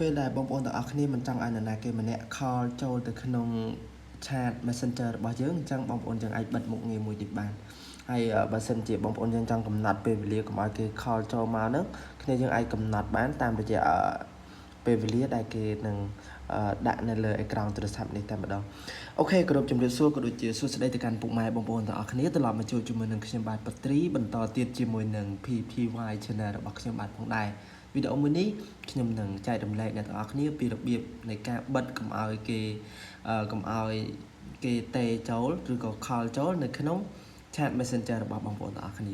ពេលដែលបងប្អូនទាំងអស់គ្នាមិនចង់ឲ្យនរណាគេម្នាក់ call ចូលទៅក្នុង chat Messenger របស់យើងអញ្ចឹងបងប្អូនយើងអាចបិទមុខងារមួយនេះបានហើយបើសិនជាបងប្អូនយើងចង់កំណត់ពេលវេលាកុំឲ្យគេ call ចូលមកហ្នឹងគ្នាយើងអាចកំណត់បានតាមរយៈពេលវេលាដែលគេនឹងដាក់នៅលើអេក្រង់ទូរស័ព្ទនេះតែម្ដង OK គោរពជំរាបសួរក៏ដូចជាសួស្តីទៅកាន់ពុកម៉ែបងប្អូនទាំងអស់គ្នាត្រឡប់មកជួបជាមួយនឹងខ្ញុំបាទបត្រីបន្តទៀតជាមួយនឹង PPY Channel របស់ខ្ញុំបាទផងដែរវីដេអូមួយនេះខ្ញុំនឹងចែករំលែកអ្នកទាំងអស់គ្នាពីរបៀបនៃការបិទកុំឲ្យគេកុំឲ្យគេតេចូលឬក៏ call ចូលនៅក្នុង chat Messenger របស់បងប្អូនទាំងអស់គ្នា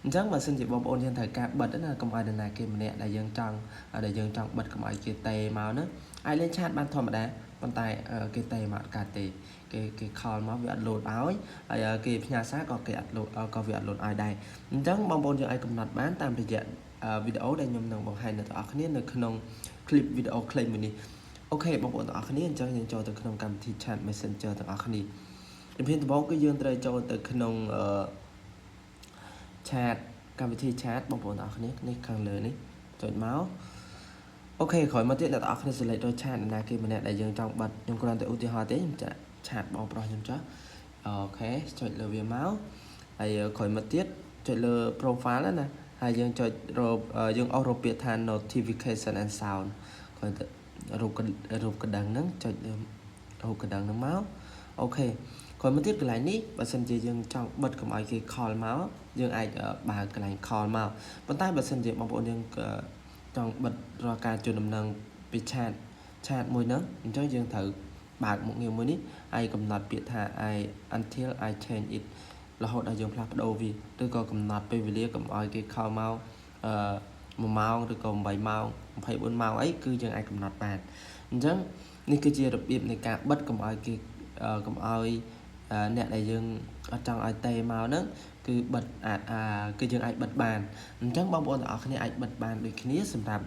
អញ្ចឹងបើសិនជាបងប្អូនយើងត្រូវការបិទណាកុំឲ្យនរណាគេម្នាក់ដែលយើងចង់បិទកុំឲ្យគេតេមកណាអាចលេង chat បានធម្មតាប៉ុន្តែគេតេមកអត់កើតទេគេគេ call មកវាអត់លោតឲ្យហើយគេផ្ញើសារក៏គេអត់លោតក៏វាអត់លោតឲ្យដែរអញ្ចឹងបងប្អូនយើងអាចកំណត់បានតាមរយៈវីដេអូដែលខ្ញុំនឹងបង្ហាញអ្នកទាំងអស់គ្នានៅក្នុង clip វីដេអូខ្លីមួយនេះ OK បងប្អូនទាំងអស់គ្នាអញ្ចឹងយើងចូលទៅក្នុងកម្មវិធី chat Messenger ទាំងអស់គ្នាជំហានដំបូងគឺយើងត្រូវចូលទៅក្នុងអឺ chat កម្មវិធី chat បងប្អូនទាំងអស់គ្នានេះខាងលើនេះចុចមក OK ក្រោយមកទៀតអ្នកទាំងអស់គ្នា select រក chat ណាគេម្នាក់ដែលយើងចង់បិទខ្ញុំគ្រាន់តែឧទាហរណ៍ទេខ្ញុំចាក់ chat បងប្រុសខ្ញុំចុះ OK ចុចលើវាមកហើយក្រោយមកទៀតចុចលើ profile ណាហើយយើងចុចរកយើងអស់រកពាក្យថា notification and sound គ្រាន់តែរូបរូបកណ្ដឹងហ្នឹងចុចលើរូបកណ្ដឹងហ្នឹងមក OK ក្រោយមកទៀតកន្លែងនេះបើសិនជាយើងចង់បិទកុំឲ្យគេ call មកយើងអាចបើកកន្លែង call មកប៉ុន្តែបើសិនជាបងប្អូនយើងចង់បិទរាល់ការជូនដំណឹងពី chat chat មួយហ្នឹងអញ្ចឹងយើងត្រូវបើកមុខងារមួយនេះហើយកំណត់ពាក្យថា I until I change it រហូតដល់យើងផ្លាស់ប្ដូរវាឬក៏កំណត់ពេលវេលាកុំឲ្យគេ call មកអឺ 1ម៉ោងឬក៏8ម៉ោង24ម៉ោងអីគឺយើងអាចកំណត់បានអញ្ចឹងនេះគឺជារបៀបនៃការបិទកុំឲ្យគេកុំឲ្យអ្នកដែលយើងអត់ចង់ឲ្យតេមកហ្នឹងគឺបិទអាចគឺយើងអាចបិទបានអញ្ចឹងបងប្អូនទាំងអស់គ្នាអាចបិទបានដូចគ្នាសម្រាប់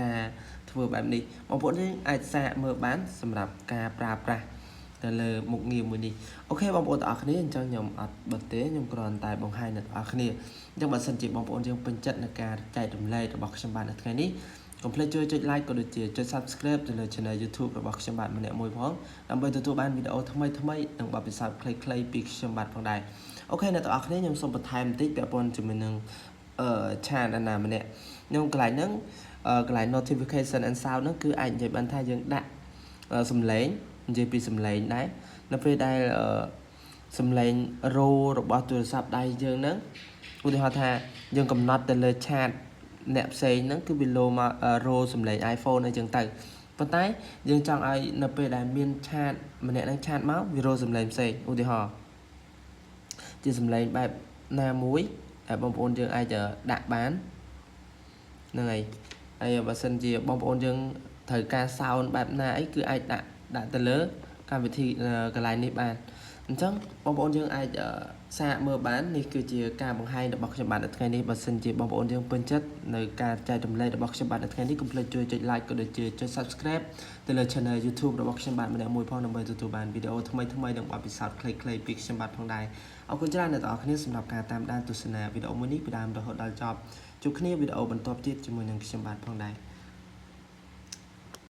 ការធ្វើបែបនេះបងប្អូនយើងអាចសាកមើលបានសម្រាប់ការប្រើប្រាស់ទៅលើមុខងារមួយនេះ OK បងប្អូនទាំងអស់គ្នាអញ្ចឹងខ្ញុំអត់បិទទេខ្ញុំគ្រាន់តែបង្ហាញអ្នកទាំងអស់គ្នាអញ្ចឹងបើសិនជាបងប្អូនយើងពេញចិត្តនៅការចែករំលែករបស់ខ្ញុំបាទនៅថ្ងៃនេះកុំភ្លេចជួយចុច like ក៏ដូចជាចុច Subscribe ទៅលើ Channel YouTube របស់ខ្ញុំបាទម្នាក់មួយផងដើម្បីទទួលបានវីដេអូថ្មីថ្មីនិងបទពិសោធន៍ខ្លីៗពីខ្ញុំបាទផងដែរ OK អ្នកទាំងអស់គ្នាខ្ញុំសូមបន្ថែមបន្តិចពាក់ព័ន្ធជាមួយនឹងអឺ chat ណាម្នាក់ខ្ញុំកន្លែងហ្នឹងកន្លែង notification and sound ហ្នឹងគឺអាចនិយាយបានថាយើងដាក់សំឡេងនិយាយពីសំឡេងដែរនៅពេលដែលសំឡេងរោរបស់ទូរស័ព្ទដៃយើងហ្នឹងឧទាហរណ៍ថាយើងកំណត់ទៅលើ chat អ្នកផ្សេងហ្នឹងគឺវាលោមករោសំឡេង iPhone អីចឹងទៅប៉ុន្តែយើងចង់ឲ្យនៅពេលដែលមាន chat ម្នាក់ហ្នឹង chat មកវារោសំឡេងផ្សេងឧទាហរណ៍ជាសំឡេងបែបណាមួយដែលបងប្អូនយើងអាចដាក់បានហ្នឹងហើយហើយបើសិនជាបងប្អូនយើងត្រូវការ sound បែបណាអីគឺអាចដាក់ដាក់ទៅលើកម្មវិធីកន្លែងនេះបានអញ្ចឹងបងប្អូនយើងអាចសាកមើលបាននេះគឺជាការបង្ហាញរបស់ខ្ញុំបាទនៅថ្ងៃនេះបើសិនជាបងប្អូនយើងពេញចិត្តនៅការចែករំលែករបស់ខ្ញុំបាទនៅថ្ងៃនេះកុំភ្លេចជួយចុច like ក៏ដូចជាចុច Subscribe ទៅលើ Channel YouTube របស់ខ្ញុំបាទម្នាក់មួយផងដើម្បីទទួលបានវីដេអូថ្មីៗនិងបទពិសោធន៍ខ្លីៗពីខ្ញុំបាទផងដែរអរគុណច្រើនអ្នកទាំងអស់គ្នាសម្រាប់ការតាមដានទស្សនាវីដេអូមួយនេះពីដើមរហូតដល់ចប់ជួបគ្នាវីដេអូបន្ទាប់ទៀតជាមួយនឹងខ្ញុំបាទផងដែរ។